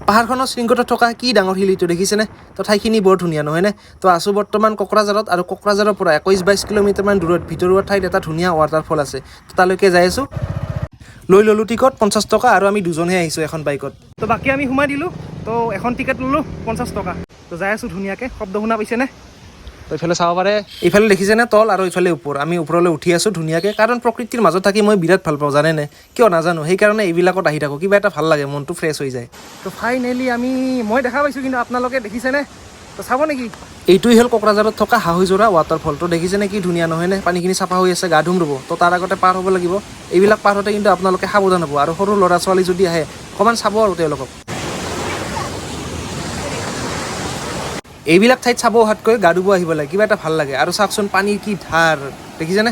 পাহাৰখনৰ শৃংগত থকা কি ডাঙৰ শিল এইটো দেখিছেনে? তো ঠাইখিনি বৰ ধুনীয়া নহয়নে? তো আছোঁ বৰ্তমান কোকৰাঝাৰত আৰু কোকৰাঝাৰৰ পৰা 21-22 কিলোমিটাৰমান দূৰত ভিতৰুৱা ঠাইত এটা ধুনীয়া ৱাটাৰফল আছে। তো তালৈকে যাই আছোঁ। লৈ ল'লোঁ টিকট 50 টকা আৰু আমি দুজনহে আহিছোঁ এখন বাইকত। তো বাকী আমি সোমাই দিলোঁ। তো এখন টিকেট ল'লোঁ 50 টকা। তো যাই আছোঁ ধুনীয়াকৈ। শব্দ শুনা পাইছেনে? তো এইফালে চাব পাৰে, এইফালে দেখিছেনে তল আৰু এইফালে ওপৰ। আমি ওপৰলৈ উঠি আছোঁ ধুনীয়াকৈ, কাৰণ প্ৰকৃতিৰ মাজত থাকি মই বিৰাট ভাল পাওঁ, জানেনে? কিয় নাজানো, সেইকাৰণে এইবিলাকত আহি থাকোঁ। কিবা এটা ভাল লাগে, মনটো ফ্ৰেছ হৈ যায়। তো ফাইনেলি আমি, মই দেখা পাইছোঁ, কিন্তু আপোনালোকে দেখিছেনে? তো চাব নেকি? এইটোৱেই হ'ল কোকৰাঝাৰত থকা হাঁহৈজোৰা ৱাটাৰফল। তো দেখিছেনে কি ধুনীয়া নহয়নে? পানীখিনি চাফা হৈ আছে, গা ধুম ৰ'ব। তো তাৰ আগতে পাৰ হ'ব লাগিব। এইবিলাক পাৰ হওঁতে কিন্তু আপোনালোকে সাৱধান হ'ব আৰু সৰু ল'ৰা ছোৱালী যদি আহে অকণমান চাব আৰু তেওঁলোকক। এইবিলাক ঠাইত চাব অহাতকৈ গা ধুব আহিব লাগে, কিবা এটা ভাল লাগে। আৰু চাওকচোন পানীৰ কি ধাৰ, দেখিছেনে?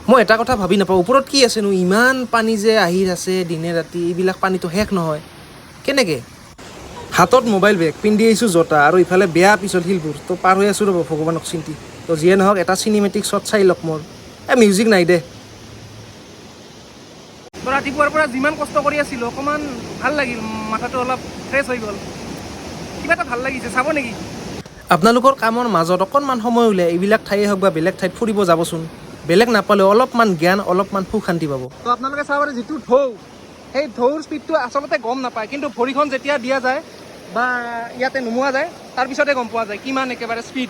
মই এটা কথা ভাবি নাপাওঁ, ওপৰত কি আছেনো? ইমান পানী যে আহি আছে দিনে ৰাতি, এইবিলাক পানীটো শেষ নহয় কেনেকৈ? হাতত মোবাইল বেগ, পিন্ধি আহিছোঁ জোতা আৰু ইফালে বেয়া পিছল শিলবোৰ। তো পাৰ হৈ আছোঁ ৰ'ব ভগৱানক চিন্তি। তো যিয়ে নহওক, এটা চিনেমেটিক শ্বট চাই লওক মোৰ। এই মিউজিক নাই দে। তো ৰাতিপুৱাৰ পৰা যিমান কষ্ট কৰি আছিলোঁ, অকণমান ভাল লাগিল, মাথাটো অলপ ফ্ৰেছ হৈ গ'ল, কিবা এটা ভাল লাগিছে। চাব নেকি? আপোনালোকৰ কামৰ মাজত অকণমান সময় উলিয়াই এইবিলাক ঠাইয়ে হওক বা বেলেগ ঠাইত ফুৰিব যাবচোন। বেলেগ নাপালেও অলপমান জ্ঞান, অলপমান সুখ শান্তি পাব। তো আপোনালোকে চাব পাৰে, যিটো ঢৌ, সেই ঢৌৰ স্পীডটো আচলতে গম নাপায়, কিন্তু ভৰিখন যেতিয়া দিয়া যায় বা ইয়াতে নুমোৱা যায়, তাৰপিছতে গম পোৱা যায় কিমান একেবাৰে স্পীড।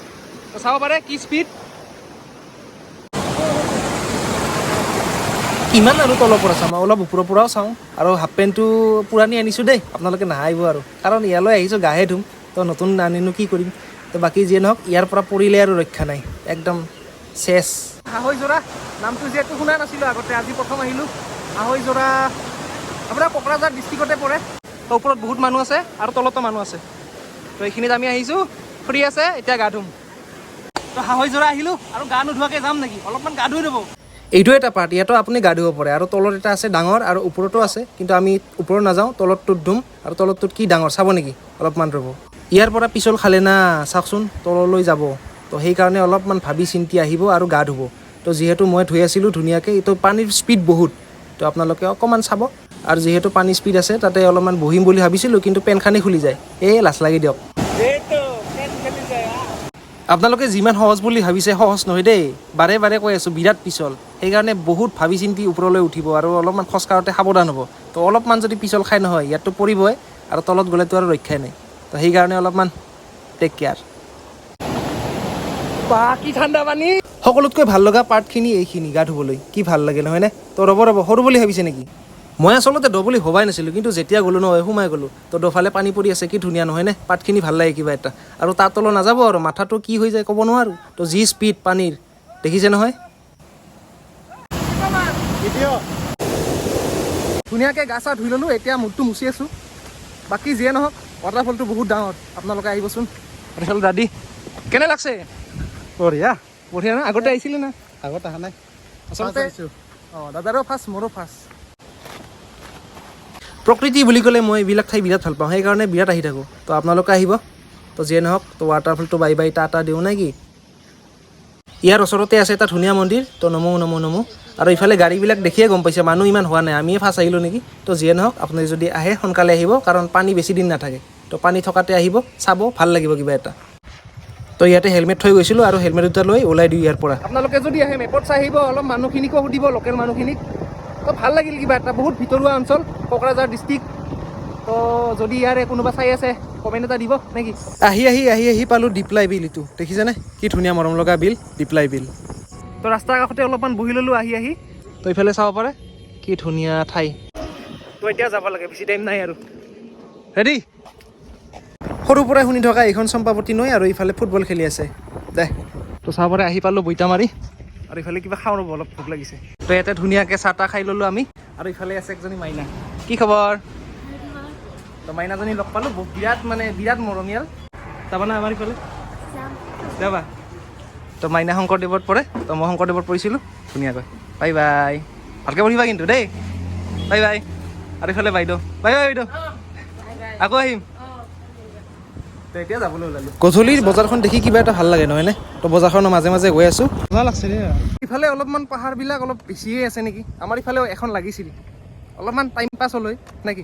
তো চাব পাৰে কি স্পীড। কিমান আৰু তলৰ পৰা চাম, অলপ ওপৰৰ পৰাও চাওঁ। আৰু হাফ পেণ্টটো পুৰাণি আনিছোঁ দেই, আপোনালোকে নাহাঁহিব আৰু, কাৰণ ইয়ালৈ আহিছোঁ গাহে ধুম, তো নতুন আনিনো কি কৰিম। তো বাকী যিয়ে নহওক, ইয়াৰ পৰা পৰিলে আৰু ৰক্ষা নাই, একদম চেচ। হাঁহৈজোৰা নামটো যিহেতু শুনা নাছিলোঁ আগতে, আজি প্ৰথম আহিলোঁ। হাঁহৈজোৰা আপোনাৰ কোকৰাঝাৰ ডিষ্ট্ৰিক্টতে পৰে। তো ওপৰত বহুত মানুহ আছে আৰু তলতো মানুহ আছে। তো এইখিনিত আমি আহিছোঁ, ফ্ৰী আছে, এতিয়া গা ধুম। তো হাঁহৈজোৰা আহিলোঁ আৰু গা নোধোৱাকৈ যাম নেকি? অলপমান গা ধুই ল'ব। এইটো এটা পাৰ্ট, ইয়াতো আপুনি গা ধুব পাৰে। আৰু তলত এটা আছে ডাঙৰ আৰু ওপৰতো আছে, কিন্তু আমি ওপৰত নাযাওঁ, তলতটোত ধুম। আৰু তলতটোত কি ডাঙৰ চাব নেকি? অলপমান ৰ'ব। ইয়াৰ পৰা পিছল খালে না, চাওকচোন তললৈ যাব। তো সেইকাৰণে অলপমান ভাবি চিন্তি আহিব আৰু গা ধুব। তো যিহেতু মই ধুই আছিলোঁ ধুনীয়াকৈ, এইটো পানীৰ স্পীড বহুত, তো আপোনালোকে অকণমান চাব। আৰু যিহেতু পানীৰ স্পীড আছে, তাতে অলপমান বহিম বুলি ভাবিছিলোঁ, কিন্তু পেনখানেই খুলি যায়, এই লাজ লাগি দিয়ক। আপোনালোকে যিমান সহজ বুলি ভাবিছে সহজ নহয় দেই, বাৰে বাৰে কৈ আছোঁ, বিৰাট পিছল। সেইকাৰণে বহুত ভাবি চিন্তি ওপৰলৈ উঠিব আৰু অলপমান খোজকাঢ়োতে সাৱধান হ'ব। তো অলপমান যদি পিছল খাই নহয়, ইয়াততো পৰিবই আৰু তলত গ'লেতো আৰু ৰক্ষাই নাই। তো সেইকাৰণে অলপমান টেক কেয়াৰ। কি ঠাণ্ডা পানী! সকলোতকৈ ভাল লগা পাৰ্টখিনি এইখিনি, গা ধুবলৈ কি ভাল লাগে নহয়নে? তো ৰ'ব ৰ'ব, সৰু বুলি ভাবিছে নেকি? মই আচলতে দ বুলি ভবাই নাছিলোঁ, কিন্তু যেতিয়া গ'লোঁ নহয় সোমাই গ'লোঁ। তো দফালে পানী পৰি আছে, কি ধুনীয়া নহয়নে? পাতখিনি ভাল লাগে কিবা এটা। আৰু তাৰ তলত নাযাব আৰু, মাথাটো কি হৈ যায় ক'ব নোৱাৰোঁ। তো যি স্পীড পানীৰ দেখিছে নহয়। ধুনীয়াকৈ গা চা ধুই ল'লোঁ, এতিয়া মূৰটো মুচি আছোঁ। বাকী যিয়ে নহওক, ৱাটাৰফলটো বহুত ডাঙৰ, আপোনালোকে আহিবচোন। এইফালে দাদী, কেনে লাগছে? বঢ়িয়া। বঢ়িয়া না? আগতে আহিছিলে না? আগত অহা নাই। আচলতে অঁ, দাদাৰো ফাৰ্ষ্ট, মোৰো ফাৰ্ষ্ট। প্ৰকৃতি বুলি ক'লে মই এইবিলাক ঠাই বিৰাট ভাল পাওঁ, সেইকাৰণে বিৰাট আহি থাকোঁ। তো আপোনালোকে আহিব। তো যিয়ে নহওক, তো ৱাটাৰফলটো বাই বাই টাটা দিওঁ নে কি? ইয়াৰ ওচৰতে আছে এটা ধুনীয়া মন্দিৰ। তো নমো নমো নমো। আৰু ইফালে গাড়ীবিলাক দেখিয়ে গম পাইছে মানুহ ইমান হোৱা নাই, আমিয়ে ফাৰ্ষ্ট আহিলোঁ নেকি। তো যিয়ে নহওক, আপুনি যদি আহে সোনকালে আহিব, কাৰণ পানী বেছি দিন নাথাকে। তো পানী থকাতে আহিব, চাব, ভাল লাগিব কিবা এটা। তো ইয়াতে হেলমেট থৈ গৈছিলোঁ আৰু হেলমেট দুটা লৈ ওলাই দিওঁ ইয়াৰ পৰা। আপোনালোকে যদি আহে মেপত চাই আহিব, অলপ মানুহখিনিকো সুধিব, লোকেল মানুহখিনিক। তো ভাল লাগিল কিবা এটা, বহুত ভিতৰুৱা অঞ্চল কোকৰাঝাৰ ডিষ্ট্ৰিক্ট। তো যদি ইয়াৰে কোনোবা চাই আছে, কমেণ্ট এটা দিব নেকি? আহি আহি আহি আহি পালোঁ দীপলাই বিল। এইটো দেখিছেনে কি ধুনীয়া মৰম লগা বিল, দীপলাই বিল। তো ৰাস্তাৰ কাষতে অলপমান বহি ল'লোঁ আহি আহি। তো ইফালে চাব পাৰে কি ধুনীয়া ঠাই। তো এতিয়া যাব লাগে, বেছি টাইম নাই আৰু। ৰেডি? সৰুৰ পৰাই শুনি থকা এইখন চম্পাৱতী নৈ আৰু ইফালে ফুটবল খেলি আছে দে। তো চাব পাৰে আহি পালোঁ বইটামাৰী আৰু ইফালে কিবা খাওঁ ৰ'ব, অলপ ভোক লাগিছে। তো ইয়াতে ধুনীয়াকৈ চাহ তাহ খাই ল'লোঁ আমি। আৰু ইফালে আছে একজনী মাইনা। কি খবৰ? তো মাইনাজনী লগ পালোঁ, বিৰাট মানে বিৰাট মৰমীয়াল। যাবা না আমাৰ ইফালে? যাবা? তো মাইনা শংকৰদেৱত পঢ়ে, তো মই শংকৰদেৱত পঢ়িছিলোঁ। ধুনীয়াকৈ বাই বাই, ভালকৈ পঢ়িবা কিন্তু দেই, বাই বাই। আৰু ইফালে বাইদেউ, বাই বাই বাইদেউ, আকৌ আহিম। তো এতিয়া যাবলৈ ওলালোঁ। গধূলিৰ বজাৰখন দেখি কিবা এটা ভাল লাগে, নহয়নে? তো বজাৰখনৰ মাজে মাজে গৈ আছোঁ। মজা লাগছে দেই। ইফালে অলপমান পাহাৰবিলাক অলপ বেছিয়ে আছে নেকি? আমাৰ ইফালেও এখন লাগিছিল, অলপমান টাইম পাছ হ'ল হয়, নেকি?